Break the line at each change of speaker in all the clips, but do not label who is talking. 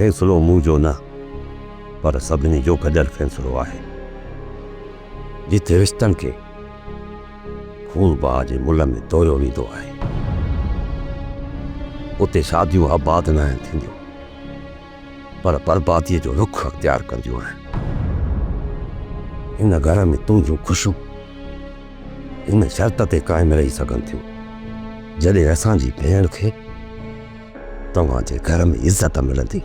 فيصلو منهنجو نه پر سڀني جو گڏيل فيصلو آهي. جتي رشتن کي خون بها جي ملهه ۾ توريو ويندو آهي، اتي شاديون آباد ناهن ٿينديون پر برباديء جو رخ اختيار ڪنديون آهن. هن گهر ۾ تنهنجون خوشيون ان شرط تي قائم رهي سگهن ٿيون، جڏهن اسان جي ڀيڻ کي توهان جي گهر ۾ عزت ملندي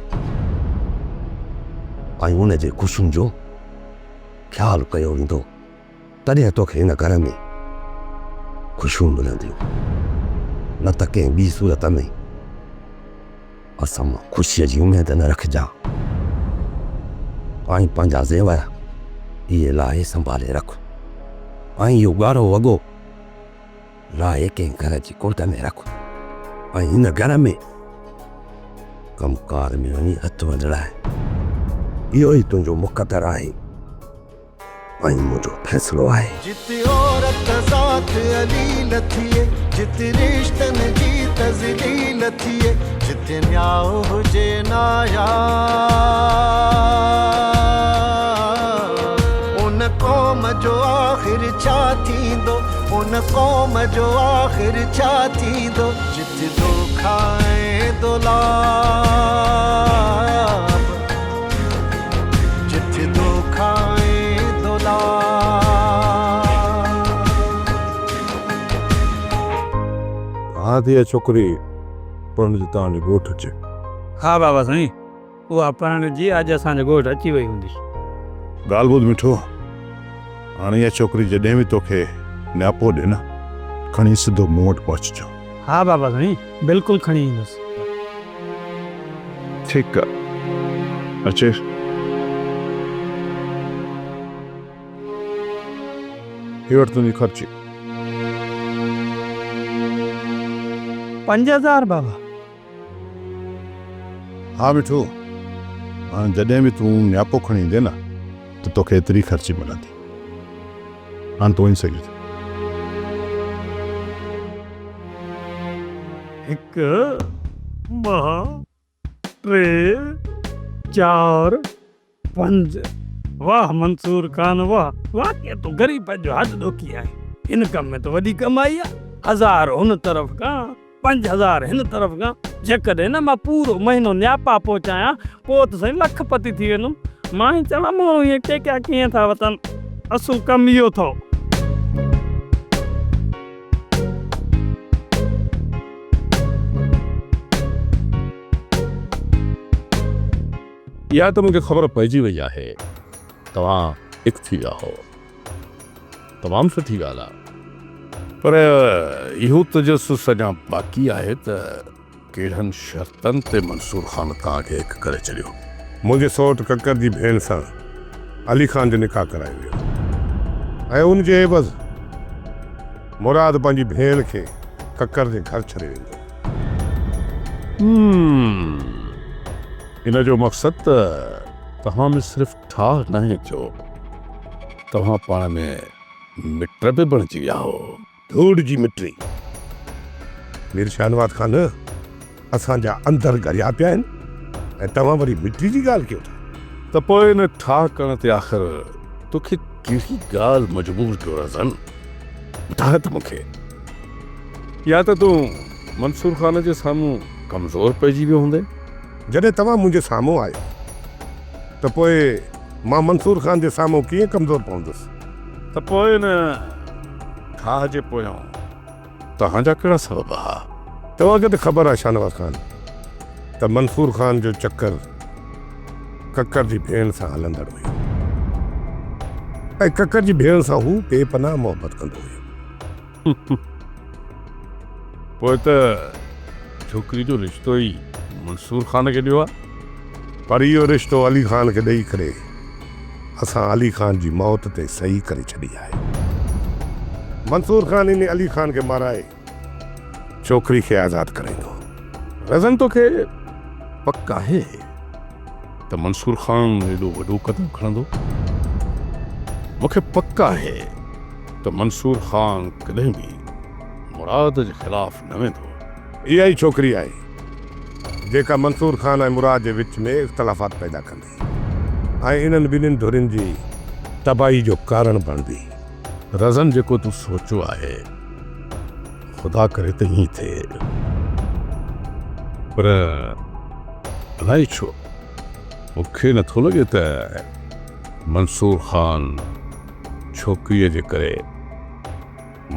۽ ان جي خوشين جو خيال ڪيو ويندو، تڏهن توکي هن گهر ۾ خوشيون ملنديون، نه ته ڪنهن ٻي صورت ۾ اسان مان خوشيء جي اميد نه رکجان ۽ پنهنجا زيور اهي لاهي سنڀالي رک ۽ اهو ڳاڙهو وڳو لاهي ڪنهن گهر جي ڪنڊ ۾ رک ۽ هن گهر ۾ ڪم ڪار ۾ وڃي هٿ ونڊراء. اهو ئي تنهنجو مقدر آهي ۽ منهنجو فيصلو آهي.
جت عورت ذات عليل ٿئي، جت رشتن جي تذليل ٿئي، جت نياء هجي ناياب، ان قوم جو آخر ڇا ٿيندو، ان قوم جو آخر ڇا ٿيندو، جت دوکا ۽ دولاب. جت دوکا ۽ دولاب.
ها ٿي اها ڇوڪري پرڻجي توهان جي ڳوٺ اچي.
ها بابا سائين اها پرڻجي اڄ اسان جي ڳوٺ اچي وئي هوندي.
ڳالهه ٻڌ مٺو، هاڻي اها ڇوڪري جڏهن به توکي نياپو ڏي نه، کڻي سڌو مون وٽ پهچجان.
ها بابا سائين بلڪل کڻي ايندس.
ٺيڪ آ، اچي. هي وٺ تنهنجي خرچي.
5000 بابا.
ها مٺو، هاڻ جڏهن به تون نياپو کڻي ايندين نه ته توکي ايتري خرچي ملندي. هاڻ تون وڃي سگهين ٿو.
هڪ، ٻه، ٽي، چار، پنج. واهه منصور خان واهه، واقعي تون غريبن جو هڏ ڏوکي آهين. هن ڪم ۾ ته وڏي ڪمائي آهي. هزار هن طرف کان، 5000 هن طرف کان. جيڪڏهن نه مان پورو مهينو نياپا پهچايان، پوء ته سائين لک پتي ٿي ويندم. مان ئي چوان ماڻهو ائين ڪيڪيا ڪيئن ٿا وتن. اصل ڪم اهو اٿئو.
اها ته مون کي خبر پئجي وئي آهي توهان هڪ ٿي ويا هئو. تمام سٺي ڳالهه آهي. پر اهو تجسس اڃا باقي آهي ته ڪهڙن شرطن تي منصور خان توهان کي هڪ ڪري ڇڏيو؟
منهنجي سئوٽ ڪڪر جي ڀيڻ سان علي خان جو نڪاح ڪرايو ويو ۽ ان جي عيوض مراد پنهنجي ڀيڻ کي ڪڪر جي گهر ڇڏي ويندو.
هم، ان جو مقصد ته توهان ۾ صرف ٺاهه ناهي ٿيو، توهان پاڻ ۾ مٽ به بڻجي ويا هئو.
ڌوڙ جي مٽي. مير شاهنواز خان، اسان جا اندر ڳريا پيا آهن ۽ توهان وري مٽي جي ڳالهه ڪيو ٿا.
ته پوء ان ٺاهه ڪرڻ تي آخر توکي ڪهڙي ڳالهه مجبور ڪيو رزن؟ ٻڌاء ته مون کي. يا ته تون منصور خان جي سامهون ڪمزور پئجي ويو هوندين.
جڏهن توهان منهنجي سامهون آهيو ته پوء مان منصور خان جي سامهون ڪيئن ڪمزور پوندس؟
ته پوء ان ٺاهه جي پويان توهان جا ڪهڙا سبب ها؟
توهان کي ته خبر آهي شاهنواز خان ته منصور خان جو چڪر ڪڪر جي ڀيڻ سان هلندڙ هيو ۽ ڪڪر جي ڀيڻ سان هو بي پناهه محبت ڪندو هيو.
پوء ته ڇوڪري جو رشتو ئي منصور خان کي ڏيو ها.
پر اهو رشتو علي خان کي ڏئي ڪري اسان علي خان جي موت تي صحيح ڪري ڇڏي آهي. منصور خان انهي علي خان کي مارائي ڇوڪري کي آزاد ڪرائيندو.
رزن توکي پڪ آهي ته منصور خان ايڏو وڏو قدم کڻندو؟ مون کي پڪ آهي ته منصور خان ڪڏهن به مراد جي خلاف نه ويندو.
اها ئي ڇوڪري آهي. جيڪا منصور خان ۽ مراد جي وچ ۾ اختلافات پيدا ڪندي ۽ انهن ٻنهين ڌرين جي تباهي جو ڪارڻ بڻبي.
رزن جيڪو تون سوچيو آهي، خدا ڪري ته ائين ٿئي. پر الائي ڇو مون کي نٿو لڳي ته منصور خان ڇوڪريء جي ڪري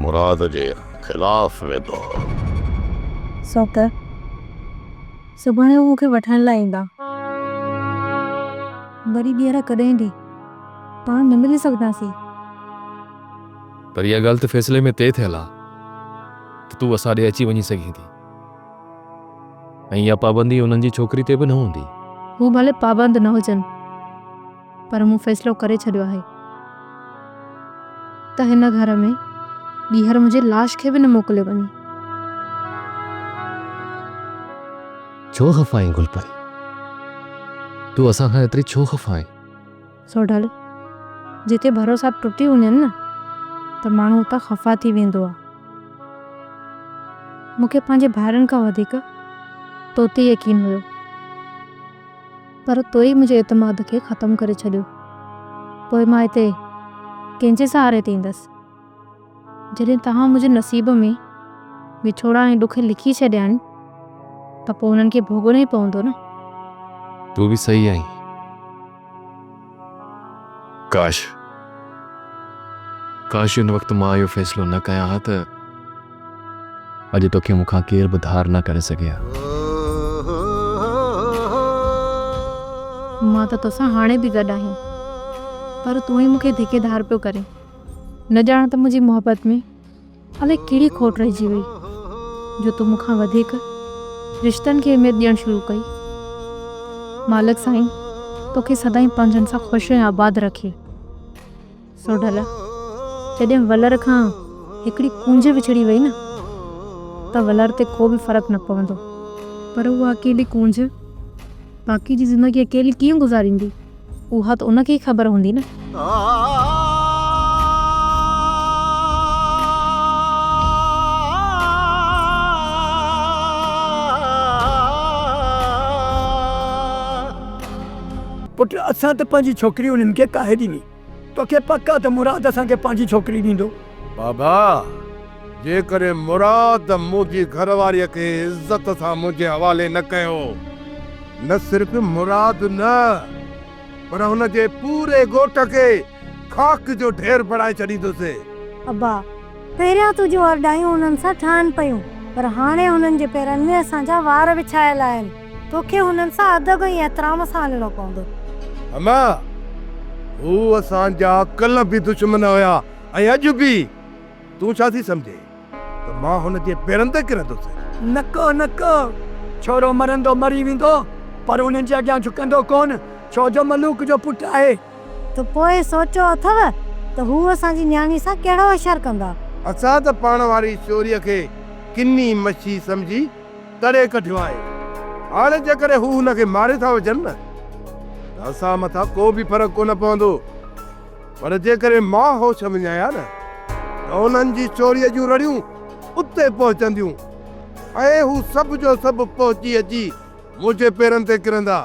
مراد جي خلاف ويندو.
سوڪ، سڀاڻي هو مون کي وٺڻ لاء ايندا. وري ٻيهر ڪڏهن به پاڻ نه ملي سگهنداسين.
پر اها ڳالهه ته فيصلي ۾ طئي ٿيل آ ته تون اسان ڏي اچي وڃي سگهين ٿي ۽ اها پابندي انهن جي ڇوڪري تي به نه هوندي.
هو ڀلي پابند نه هجن پر مون فيصلو ڪري ڇڏيو آهي ته هن گهر ۾ ٻيهر منهنجي لاش کي به نه موڪليو وڃي.
ڇو خفا آهين گل پري؟ تون اسان کان ايتري ڇو خفا آهين؟
سوڍل، جتي ڀروسا ٽٽي وڃن نه ته ماڻهو اتان خفا ٿي ويندو آ. مون کي پنهنجي ڀائرن کان وڌيڪ توتي يقين هيو. پر تو ئي منهنجي اعتماد کي ختم ڪري ڇڏيو. پوء مان هتي ڪنهن جي سهاري تي ايندس؟ جڏهن توهان منهنجي نصيب ۾ وڇوڙا ۽ ڏک لکي ڇڏيا آهن ته پوء انهن کي ڀوڳڻو ئي پوندو نه.
تون به صحيح آهين. ڪاش! ڪاش ان وقت مان اهو فيصلو نه ڪيان ها ته اڄ توکي مون کان ڪير به ڌار نه ڪري سگهي ها.
مان ته توسان هاڻي به گڏ آهيان، پر تون ئي مون کي ڌڪي ڌار پيو ڪرين. نه ڄاڻ ته منهنجي محبت ۾ الائي ڪهڙي کوٽ رهجي وئي جو تو مون کان وڌيڪ رشتن کي اهميت ڏيڻ شروع ڪئي. مالڪ سائين توکي سدائين پنهنجن سان خوش ۽ آباد رکي. سوڍل، جڏهن ولر کان هڪڙي ڪونج وڇڙي وئي نه ته ولر تي ڪو به فرق نه پوندو. پر اها اڪيلي ڪونج باقي جي زندگي اڪيلي ڪيئن گذاريندي؟ اها ته ان کي ئي خبر هوندي نه.
پٽ اسان ته پنهنجي ڇوڪري انهن کي ڪاهي ڏني. توکي پڪ آ ته مراد اسان کي پنهنجي ڇوڪري ڏيندو؟
بابا، جيڪڏهن مراد منهنجي گهر واريء کي عزت سان منهنجي حوالي نه ڪيو، نه صرف مراد نه پر هن جي پوري ڳوٺ کي خاڪ جو ڍير بڻائي ڇڏيندس.
ابا، پهريان تنهنجون ارڏايون انهن سان ٺهن پيون، پر هاڻي هنن جي پيرن ۾ اسان جا وار وڇايل آهن. توکي هنن سان ادب ۽ احترام سان هلڻو پوندو.
اما، هو اسان جا ڪلهه به دشمن هيا ۽ اڄ به. تون ڇا ٿي سمجهين ته مان هن جي پيرن تي ڪرندس؟
نڪو نڪو، ڇورو مرندو مري ويندو، پر انهن جي اڳيان جهڪندو ڪونه، ڇو جو ملوڪ جو پٽ آهي.
ته پوء سوچيو اٿو ته هو اسان جي نياڻي سان ڪهڙو حشر ڪندا؟
اسان ته پاڻ واري ڇوريء کي ڪني مڇي سمجهي تڙي ڪڍيو آهي. هاڻي جيڪڏهن هو هن کي ماري ٿا وجهن نه ته اسان مٿان ڪو به فرق ڪونه پوندو. پر جيڪڏهن مان هوش وڃايان نه ته انهن جي چوريء جون رڙيون اتي پهچنديون ۽ هو سڀ جو سڀ پهچي اچي منهنجي پيرن تي ڪرندا.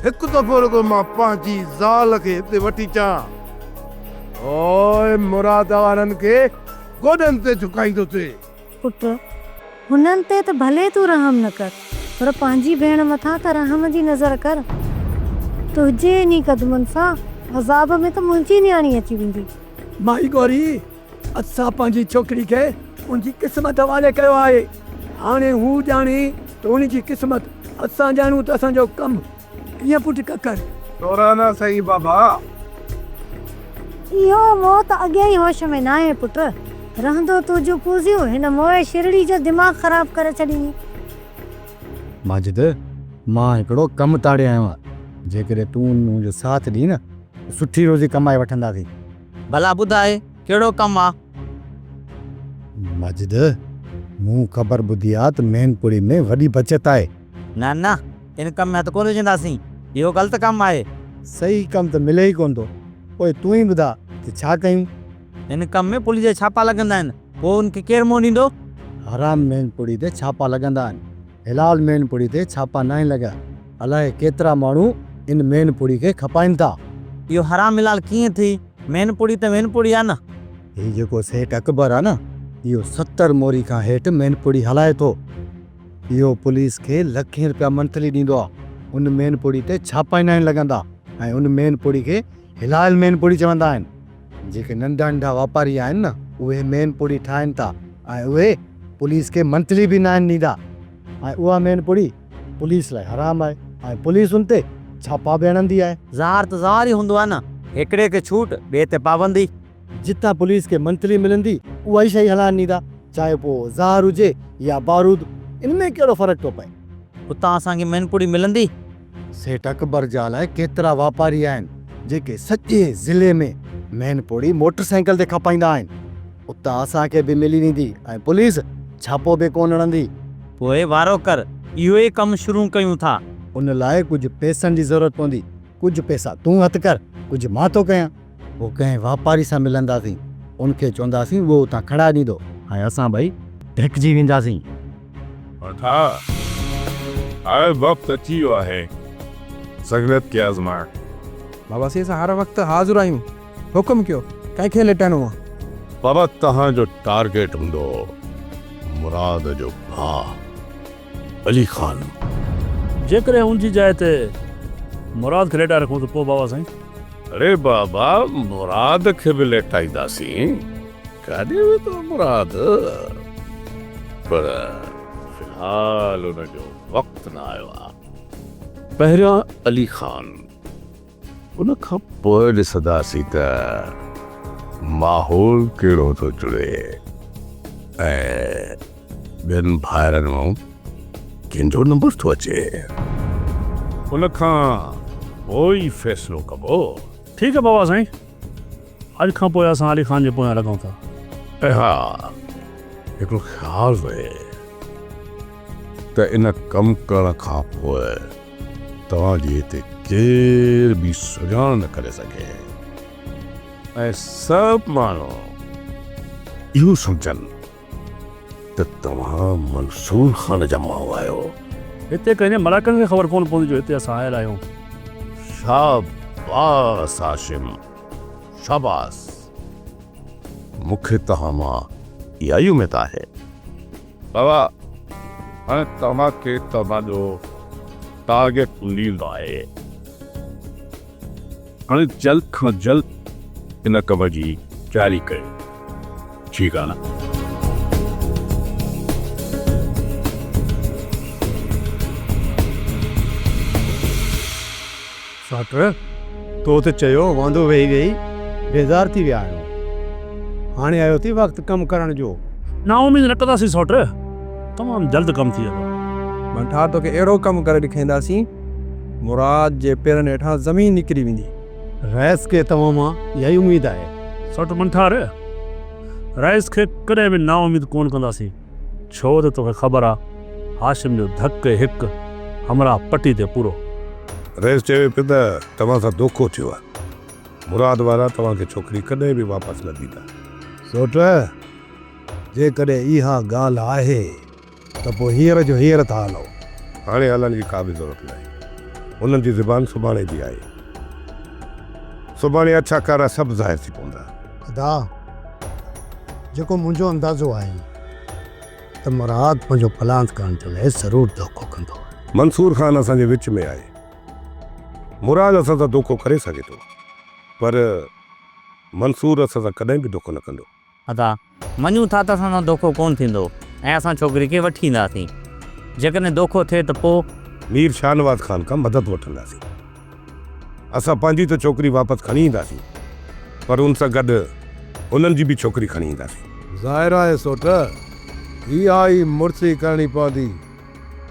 هڪ دفعو رڳو مان پنهنجي زال کي هتي وٺي اچان، پوء مراد وارن کي گوڏن تي جهڪائيندوسين.
پٽ، هنن تي ته ڀلي تون رحم نه ڪر، پر پنهنجي ڀيڻ مٿان ته رحم جي نظر ڪر. تنهنجي انهي قدمن سان عذاب ۾ ته منهنجي نياڻي اچي ويندي.
مائي گوري، اسان پنهنجي ڇوڪري کي ان جي قسمت حوالي ڪيو آهي. هاڻي هو ڄاڻي ته ان جي قسمت، اسان ڄاڻون ته اسان جو ڪم. ائين پٽ ڪڪر.
تورانا سائين بابا.
اهو مئو ته اڳي ئي هوش ۾ ناهي پٽ. رهندو تنهنجون پوزيون هن موئي شرڙي جو دماغ خراب ڪري ڇڏيندي.
ماجد، مان هڪڙو ڪم تاڙي آيو آهيان، جيڪڏهن تون منهنجو ساٿ ڏين نه ته سٺي روزي ڪمائي وٺنداسين.
ڀلا ٻڌاء ڪهڙو ڪم آ؟
ماجد، مون خبر ٻڌي آ ته مينپوري ۾ وڏي بچت آهي.
نه نه، ان ڪم ۾ هٿ ڪونه وجهنداسين، اهو غلط ڪم آهي.
صحيح ڪم ته ملي ئي ڪونه ٿو، پوء تون ئي ٻڌاء ته ڇا ڪيون؟
ان ڪم ۾ پوليس جا ڇاپا لڳندا آهن، پوء ان کي ڪير منهن ڏيندو؟
حرام مينپوري تي ڇاپا لڳندا آهن. هلال مين پڙي تي ڇاپا ناهن لڳا. الائي ڪيترا ماڻهو ان مين پڙي کي کپائين ٿا.
اهو حرام هلال ڪيئن ٿي؟ مين پڙي ته مين پڙي آ نه.
هي جيڪو سيٺ اڪبر آ نه، اهو 70 موري کان هيٺ مين پڙي هلائي ٿو. اهو پوليس کي لکين رپيا منٿلي ڏيندو آ. ان مين پڙي تي ڇاپا ئي ناهن لڳندا ۽ ان مين پڙي کي هلال مين پڙي چوندا آهن. جيڪي ننڍا ننڍا واپاري آهن نه اهي مين پڙي ٺاهين ٿا ۽ اهي پوليس کي منٿلي به ناهن ڏيندا ۽ اها مين پڙي پوليس لاء حرام آهي ۽ پوليس ان تي ڇاپا به هڻندي آهي.
زهر ته زهر ئي هوندو آهي نه. هڪڙي کي ڇوٽ ٻئي تي پابندي.
جتان پوليس کي منٿلي ملندي اها ئي شيء هلائڻ ڏيندا چاهي پوء زهر هجي يا بارود ان ۾ ڪهڙو فرق ٿو پئي.
اتان اسان کي مين پڙي ملندي؟
سيٺ اڪبر جا الائي ڪيترا واپاري آهن جيڪي سڄي ضلعي ۾ مين پوڙي موٽر سائيڪل تي کپائيندا آهن. اتان اسان کي به ملي ويندي ۽ پوليس ڇاپو به ڪونه هڻندي.
پوء وارو ڪر، اهو ئي ڪم شروع ڪيون ٿا.
ان لاء ڪجهه پئسن جي ضرورت پوندي. ڪجهه پئسا تون هٿ ڪر، ڪجهه مان ٿو ڪيان. پوء ڪنهن واپاري سان ملنداسين، ان کي چونداسين اهو اتان کڻائي ڏيندو ۽ اسان ٻئي ڍڪجي وينداسين.
اٿا، هاڻي وقت اچي ويو آهي سگهڙت کي آزمائڻ.
بابا سائين اسان هر وقت حاضر آهيون، حڪم ڪيو ڪنهن کي ليٽائڻو آ؟
بابا توهان جو ٽارگيٽ هوندو مراد جو ڀاء علي خان.
جيڪڏهن ان جي جاء تي مراد کي ليٽائي رکون ته پوء بابا سائين؟
اڙي بابا مراد کي به ليٽائينداسين. ڪاڏي ويندو مراد؟ پر في الحال ان جو وقت نه آيو آ. پهريان علي خان، ان کان پوء ڏسنداسين ته ماحول ڪهڙو ٿو جڙي ۽ ٻين ڀائرن مان ڪنهن جو نمبر ٿو اچي. ان کان پوء ئي فيصلو ڪبو.
ٺيڪ آ بابا سائين. اڄ کان پوء اسان علي خان جي پويان لڳون ٿا.
۽ ها هڪڙو خيال رهي ته ان ڪم ڪرڻ کان پوء توهان جي هتي ڪير به سڃاڻ نه ڪري سگهي ۽ سڀ ماڻهو اهو سمجهن ته توهان منصور خان جا ماڻهو آهيو.
هتي ڪنهن جي ملائڪن کي خبر ڪونه پوندي جو هتي اسان آيل آهيون.
شاباس هاشم شاباس. مون کي توهان مان اها ئي اميد آهي. بابا هاڻي توهان کي توهان جو ٽارگيٽ مليل آهي. هاڻي جلد کان جلد ان ڪم جي تياري ڪيو. ٺيڪ آ نه.
ساٽ، تو ته چيو واندو ويهي ويهي بيزار ٿي ويا آهيون. هاڻي آيو اٿئي وقت ڪم ڪرڻ جو.
نااميد نه ڪنداسين سوٽ، تمام جلد ڪم ٿي ويندو.
منٺار توکي اهڙو ڪم ڪري ڏيکارينداسين، مراد جي پيرن هيٺان زمين نڪري ويندي.
رئيس کي توهان مان اها ئي اميد آهي.
سوٽ منٺار، رئيس کي ڪڏهن به نااميد ڪونه ڪنداسين، ڇو ته توکي خبر آ هاشم جو ڌڪ هڪ همراهه پٽي تي پورو.
رئيس چوي پيو ته توهان سان دوکو ٿيو آ، مراد وارا توهان کي ڇوڪري ڪڏهن به واپس نه ڏيندا.
سوٽ، جيڪڏهن اها ڳالهه آهي ته پوء هينئر جو هينئر ٿا هلون.
هاڻي هلڻ جي ڪا به ضرورت ناهي. هنن جي زبان سڀاڻي جي آهي. سڀاڻي اڇا ڪارا سڀ ظاهر ٿي پوندا.
ادا، جيڪو منهنجو اندازو آهي ته مراد پنهنجو پلاند ڪرڻ جي لاء ضرور دوکو ڪندو.
منصور خان اسان جي وچ ۾ آهي. مراد اسان سان دوکو ڪري سگهي ٿو، پر منصور اسان سان ڪڏهن به دوکو نه ڪندو.
ادا، مڃون ٿا ته اسان سان دوکو ڪونه ٿيندو ۽ اسان ڇوڪري کي وٺي اينداسين. جيڪڏهن دوکو ٿئي ته پوء؟
مير شاهنواز خان کان مدد وٺنداسين. اسان پنهنجي ته ڇوڪري واپس کڻي اينداسين، پر ان سان گڏ هنن جي به ڇوڪري کڻي اينداسين.
ظاهر آهي سوٽ، اها ئي مڙسي ڪرڻي پوندي،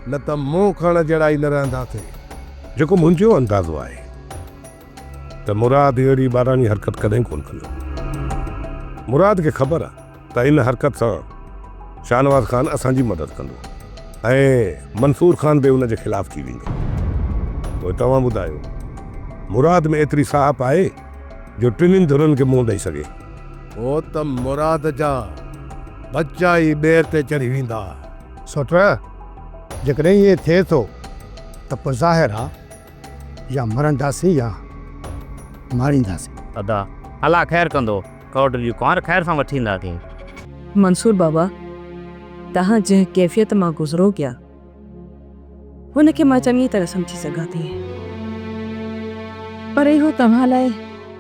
نه ته منهن کڻڻ جهڙا ئي نه رهنداسين.
جيڪو منهنجو اندازو آهي. ته مراد اهڙي ٻاراڻي حرڪت ڪڏهن ڪونه ڪندو. مراد کي خبر آ ته ان حرڪت سان شاهنواز خان اسان جي مدد ڪندو ۽ منصور خان به ان جي خلاف ٿي ويندو. پوء توهان ٻڌايو مراد ۾ ايتري ساهپ آهي جو ٽنهين ڌرين کي منهن ڏئي سگهي؟
پوء ته مراد جا ٻچا ئي ٻير تي چڙهي ويندا.
سوٽ! جيڪڏهن ائين ٿئي ٿو ته پوء ظاهر آ يا مرنداسين يا مارينداسين.
ادا، الله خير ڪندو، ڪورٽ جي ڪنوار خير سان وٺي اينداسين.
منصور بابا، توهان جنهن ڪيفيت مان گذرو پيا، ان کي مان چڱي طرح سمجهي سگهان ٿي. پر اهو توهان لاء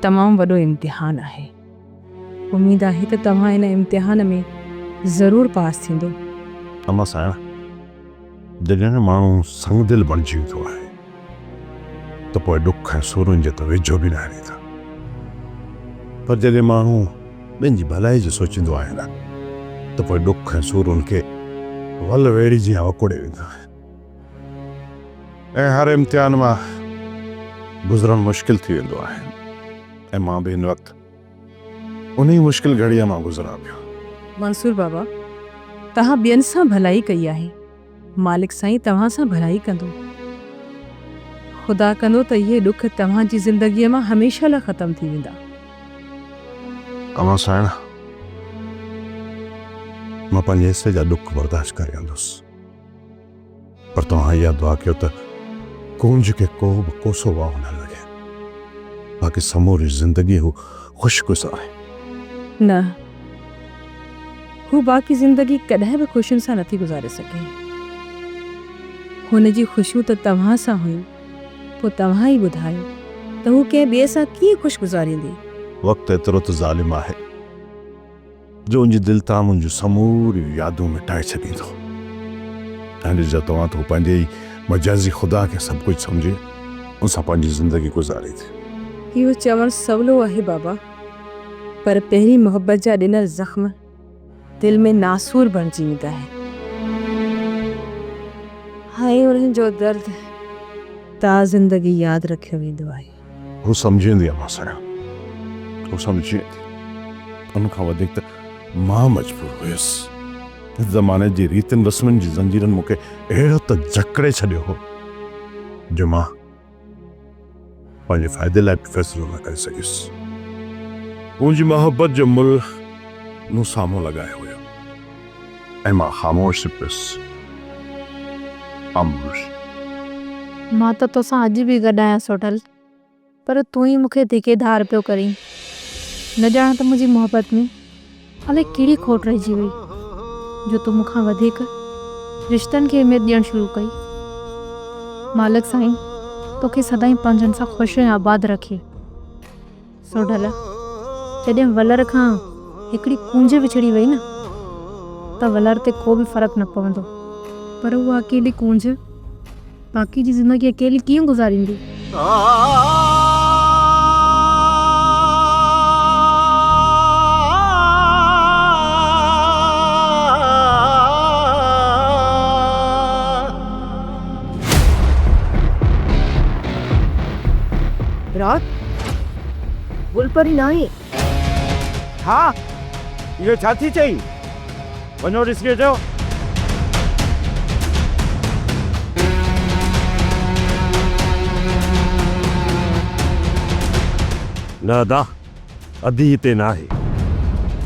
تمام وڏو امتحان آهي. اميد آهي ته توهان ان امتحان ۾ ضرور پاس ٿيندو.
اما سائڻ، جڏهن ماڻهو سنگدل بڻجي ويندو آهي ته پوء ڏک ۽ سورن جي ته ويجهو به ناهن ايندا. پر جڏهن ماڻهو ٻين جي ڀلائي جو سوچيندو آهي نه ته پوء ڏک ۽ سور ان کي ول ويڙهي جيان وڪوڙي ويندا آهن ۽ هر امتحان مان گذرڻ مشڪل ٿي ويندو آهي ۽ مان به هن وقت انهيء مشڪل گهڙيء مان گذران پيو.
منصور بابا، توهان ٻين سان ڀلائي ڪئي آهي، مالڪ سائين توهان سان ڀلائي ڪندو. خدا ڪندو ته اهي ڏک توهان جي زندگيء مان هميشه لاء ختم ٿي ويندا.
امان سائڻ، مان پنهنجي حصي جا ڏک برداشت ڪري ويندس، پر توهان اها دعا ڪيو ته ڪونج کي ڪو به ڪوسو واء نه لڳي، باقي سموري زندگي هو خوش گذاري.
نه، هو باقي زندگي ڪڏهن به خوشين سان نٿي گذاري سگهي. هن جي خوشيون ته توهان سان هيون، پوء توهان ئي ٻڌايو ته هو ڪنهن ٻئي سان ڪيئن خوش گذاريندي؟
وقت ايترو ته ظالم آهي. جو ان جي دل تان منهنجون سموريون يادون مٽائي ڇڏيندو ۽ ڏسجو توهان ته هو پنهنجي ئي مجازي خدا کي سڀ ڪجهه سمجهي ان سان پنهنجي زندگي گذاري ٿي.
اهو چوڻ سولو آهي بابا، پر پهرين محبت جا ڏنل زخم دل ۾ ناسور بڻجي ويندا آهن. ۽ انهن جو درد تا زندگي ياد رکيو ويندو آهي.
هو سمجهي ويندي امان سائين، هو سمجهي ويندي. ان کان وڌيڪ ته مان مجبور هيس. زماني جي ريتن رسمن جي زنجيرن مون کي اهڙو ته جڪڙي ڇڏيو هو جو مان پنهنجي فائدي لاء به فيصلو نه ڪري سگهيس. منهنجي محبت جو ملهه مون سامهون لڳايو هيو. ۽ مان خاموش ٿي پيس. خاموش.
مان ته توسان اڄ به گڏ آهيان سوڍل، پر تون ئي مون کي ڌڪي ڌار پيو ڪرين. نه ڄاڻان ته منهنجي محبت ۾ الائي ڪهڙي کوٽ رهجي وئي، جو تو مون کان وڌيڪ رشتن کي اهميت ڏيڻ شروع ڪئي. مالڪ سائين توکي سدائين پنهنجن سان خوش ۽ آباد رکي. سوڍل، جڏهن ولر کان هڪڙي ڪونج وڇڙي وئي نه ته ولر تي ڪو به فرق نه پوندو. پر اها اڪيلي ڪونج باقي جي زندگي اڪيلي ڪيئن گذاريندي؟
رات گل پري ناهي.
ڇا؟ اهو ڇا ٿي چئين؟ وڃو ڏسي اچو.
نه ادا، ادي هتي ناهي.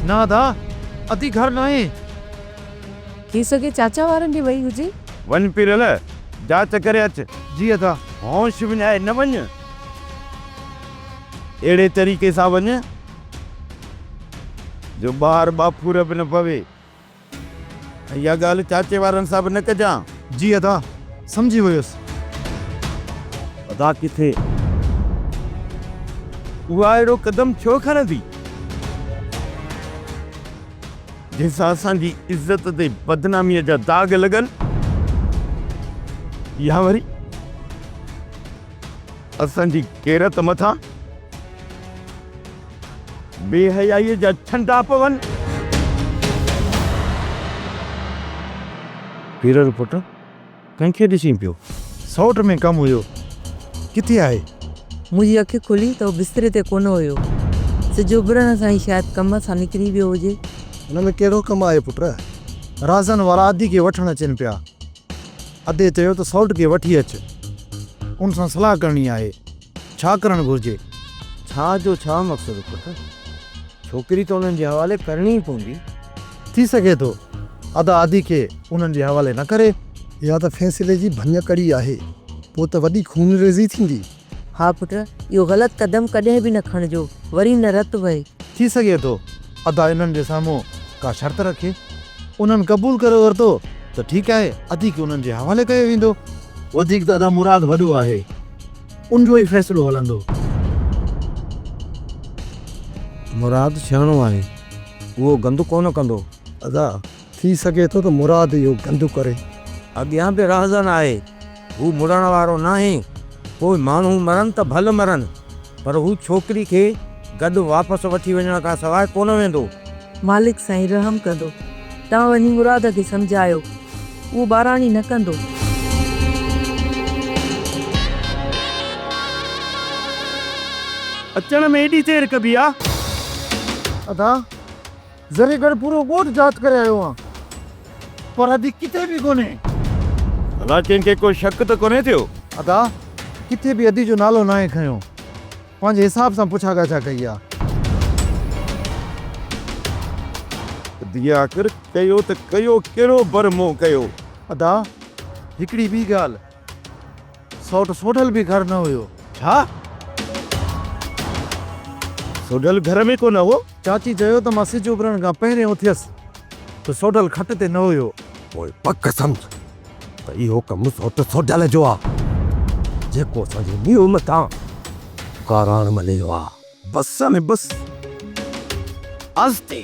نه ادا، ادي گهر ناهي.
ٿي سگهي چاچا وارن ڏي وئي هجي.
وڃ پيرل، جاچ ڪري اچ.
جي ادا.
هوش وڃائي نه وڃ. اهڙي طريقي سان وڃ جو ٻاهر ٻاڦور به نه پوي ۽ اها ڳالهه چاچي وارن سان به نه ڪجان.
جي ادا، سمجهي ويس.
ادا ڪٿي؟
اها اهڙو قدم ڇو کڻندي؟ جنهن سان اسان جي عزت تي بدناميء جا داغ لڳن يا وري اسان جي غيرت مٿان بي حيائيء جا ڇنڊا پون. پيرل پٽ، ڪنهن کي ڏسين پيو؟
سئوٽ ۾ ڪم هيو. ڪٿي آهي؟
منهنجي اک کلي ته هو بستري تي ڪونه هيو. سج اڀرڻ سان ئي شايد ڪم سان نڪري ويو هجي.
ان ۾ ڪهڙو ڪم آهي پٽ؟
رازن وارا ادي کي وٺڻ اچن پيا. ادي چيو ته سئوٽ کي وٺي اچ. ان سان صلاح ڪرڻي آهي. ڇا ڪرڻ گهرجي؟
ڇا جو ڇا مقصد پٽ؟ ڇوڪري ته انهن جي حوالي ڪرڻي ئي پوندي.
ٿي سگهي ٿو ادا ادي کي انهن جي حوالي نه ڪري.
اها ته فيصلي جي ڀڃڪڙي آهي. پوء ته وڏي خونريزي ٿيندي.
ها پٽ، اهو غلط قدم ڪڏهن به نه کڻجو، وري نه رت وهي.
ٿي سگهي ٿو ادا انهن جي سامهون ڪا شرط رکي. انهن قبول ڪري ورتو ته ٺيڪ آهي، ادي کي انهن جي حوالي ڪيو ويندو.
وڌيڪ ته ادا مراد وڏو آهي، ان جو ئي فيصلو هلندو. مراد سياڻو آهي، اهو گند ڪونه ڪندو.
ادا، ٿي سگهي ٿو ته مراد اهو گند ڪري.
اڳيان به رهزن آهي، هو مڙڻ وارو ناهي. پوء ماڻهو مرن ته ڀل مرن، پر هو ڇوڪري کي گڏ واپس وٺي وڃڻ کان سواء ڪونه ويندو.
مالڪ سائين رحم ڪندو. توهان وڃي مراد کي سمجهايو. اهو ٻاراڻي نه ڪندو.
اچڻ ۾ ايڏي دير ڪبي آ؟
ادا، ذري گهٽ پورو ڳوٺ جاچ ڪري آيو آهيان، پر ادي ڪٿي به ڪونهي.
ڀلا ڪنهن کي ڪو شڪ ته ڪونهي ٿيو؟
ادا، ڪٿي به ادي جو نالو ناهي کنيو. پنهنجي حساب سان پڇا ڳاڇا ڪئي آ.
ادي آخر ڪيو ته ڪيو ڪهڙو بر منهن ڪيو؟
ادا، هڪڙي ٻي ڳالهه، سئوٽ سوڍل به گهر نه هيو.
ڇا؟ سوڍل گهر ۾ ڪونه هو؟
چاچي چيو ته مان سج اڀرڻ کان پهرين اٿيس ته سوڍل کٽ تي نه هيو.
پوء پڪ سمجهه ته اهو ڪم سئوٽ سوڍل جو آ، جيڪو اسان جي نينهن مٿان ڪاراڻ مليو آ.
بس ۾ بس آهستي.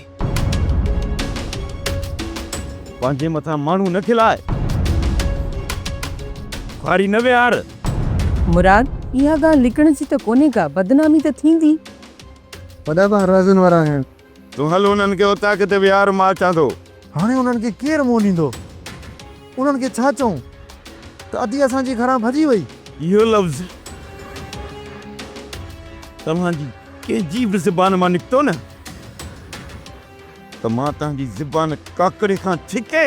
پنهنجي مٿان ماڻهو نه کلاء. خواري نه ويهار.
مراد، اها ڳالهه لڪڻ جي ته ڪونهي ڪا، بدنامي ته ٿيندي.
وڏا ڀاء رهزن وارا آهن.
تون هل انهن کي اوطاق تي ويهار مان اچان ٿو.
هاڻي انهن کي ڪير منهن ڏيندو؟ انهن کي ڇا چئون ته ادي اسان جي گهران ڀڄي وئي.
اهو لفظ توهان جي ڪنهن جي به زبان مان نڪتو نه ته مان توهان جي زبان ڪاڪڙي کان ڇڪي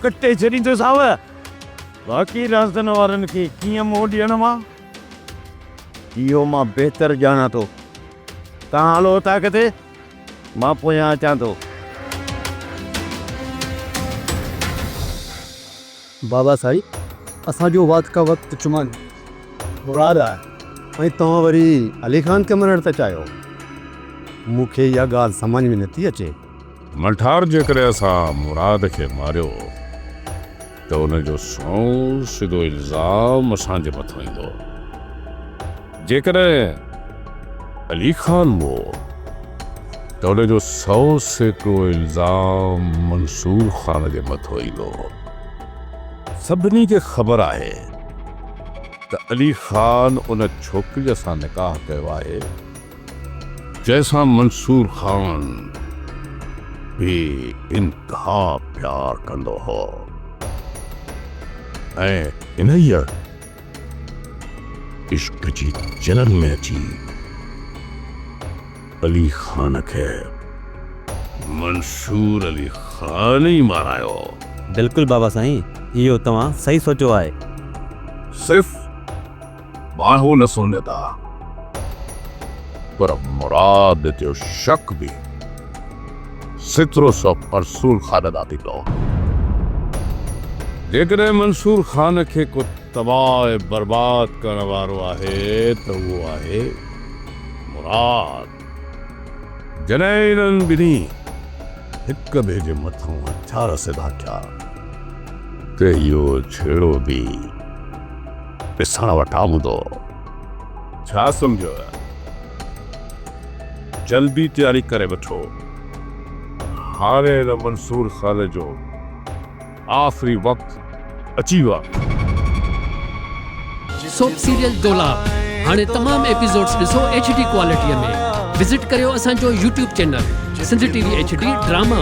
ڪٽي ڇڏيندوسانو. باقي رازدن وارن کي ڪيئن منهن ڏيڻو آ، اهو مان بهتر ڄاڻان ٿو. توهان هلو اوطاق تي، مان پويان اچان ٿو.
بابا سائين، اسان جو وات کا وقت چمن مراد آهي ۽ توهان وري علي خان کي مرڻ ٿا چاهيو. مون کي اها ڳالهه سمجهه ۾ نٿي اچي.
منٺار جيڪڏهن اسان مراد کي ماريو ته ان جو سنئون سڌو الزام اسان جي مٿان ايندو. جيڪڏهن علي خان مئو ته ان جو 100% الزام منصور خان جي مٿو ايندو. سڀني کي خبر آهي ته علي خان ان ڇوڪريء سان نڪاح ڪيو آهي، جنهن سان منصور خان بي انتها پيار ڪندو هو ۽ انهيء عشق جي چنن ۾ اچي علي خان کي منصور علي خان ئي مارايو.
بلڪل بابا سائين اهو توهان صحيح سوچيو آهي.
صرف ماڻهو نه سونهندا پر مراد جو شڪ به سترو سو منصور خان ڏانهن ٿيندو. جيڪڏهن منصور خان کي ڪو تباهه ۽ برباد ڪرڻ وارو آهي ته اهو آهي مراد. جڏهن انهن ٻنهي هڪ ٻئي جي مٿان هٿيار سڌا ٿيا ته اهو جهيڙو به ڏسڻ وٽان هوندو. ڇا سمجهيو؟ جلدي تياري ڪري وٺو. هاڻي هن منصور خان جو آخري وقت اچي ويو آهي.
سوپ سيريل دولاب هاڻي تمام ايپيسوڊز ڏسو ايڇ ڊي ڪوالٽي ۾ وزٽ ڪريو اسان جو YouTube channel Sindh T V H D drama.